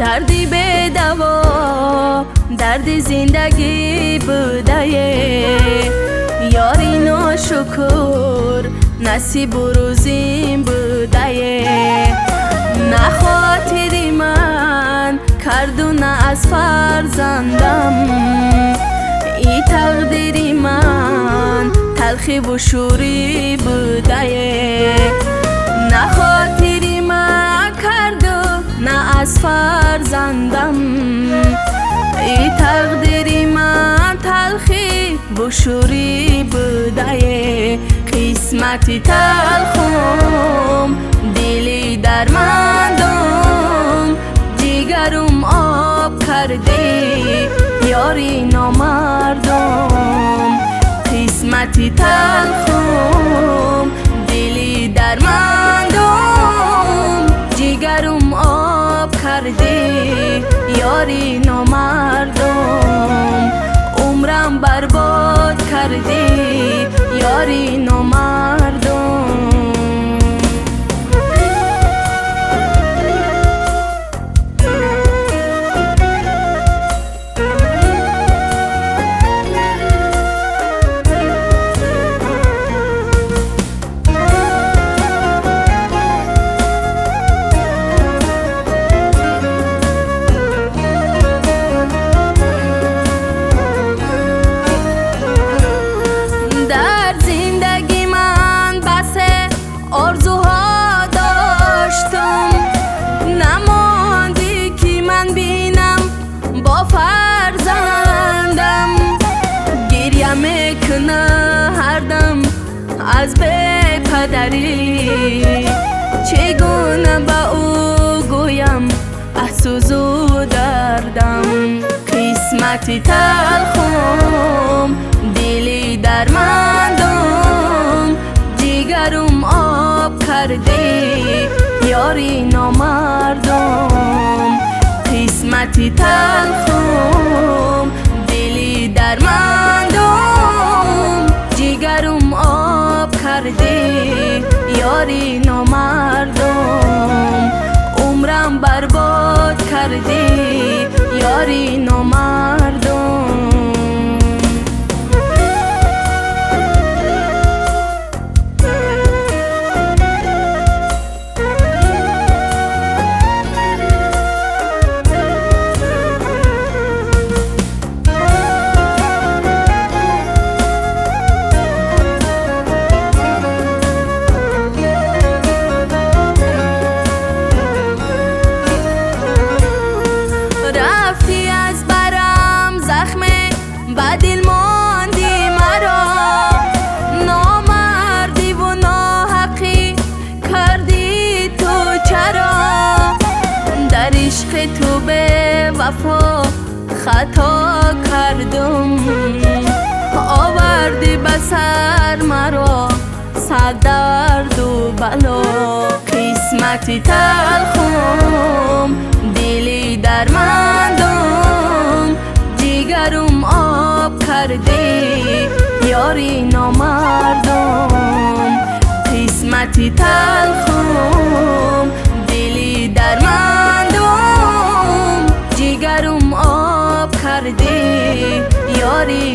Дарди бедаво дарди зиндагӣ будае. Ёри ношукр насибу рӯзим будае. На хотири ман карду на аз фарзандам. И тақдири ман талхиву шӯрӣ будае. На хотири ман карду на аз фарзандам. И тақдири ман талхиву шӯрӣ будае. Қисмати талхум дили дармандум ҷигарум об кардӣ ёри номардум. Қисмати талхум дили дармандум ҷигарум об кардӣ ёри номардум. Умрам барбод кардӣ ёри номардум. Дар зиндагӣ ман басе орзуҳо доштум. Намондӣ ки ман бинам бо фарзандам. Гиря мекуна ҳардам аз бепадарӣ. Чӣ гуна ба ӯ гӯям аҳ сӯзу дардам. Қисмати талхум дили дармандум ҷигарум об кардӣ ёри номардум. Қисмати талхум дили дармандум ҷигарум об кардӣ ёри номардум. Умрам барбод кардӣ ёри номардум. Рафтӣ аз барам захме ба дил мондӣ маро. Номардиву ноҳақӣ кардӣ ту чаро? Дар ишқи ту бевафо хато кардум. Овардӣ ба сар маро сад дарду бало. Қисмати талхум дили дармандум ҷигарум об кардӣ ёри номардум. Қисмати талхум дили дармандум ҷигарум об кардӣ ёри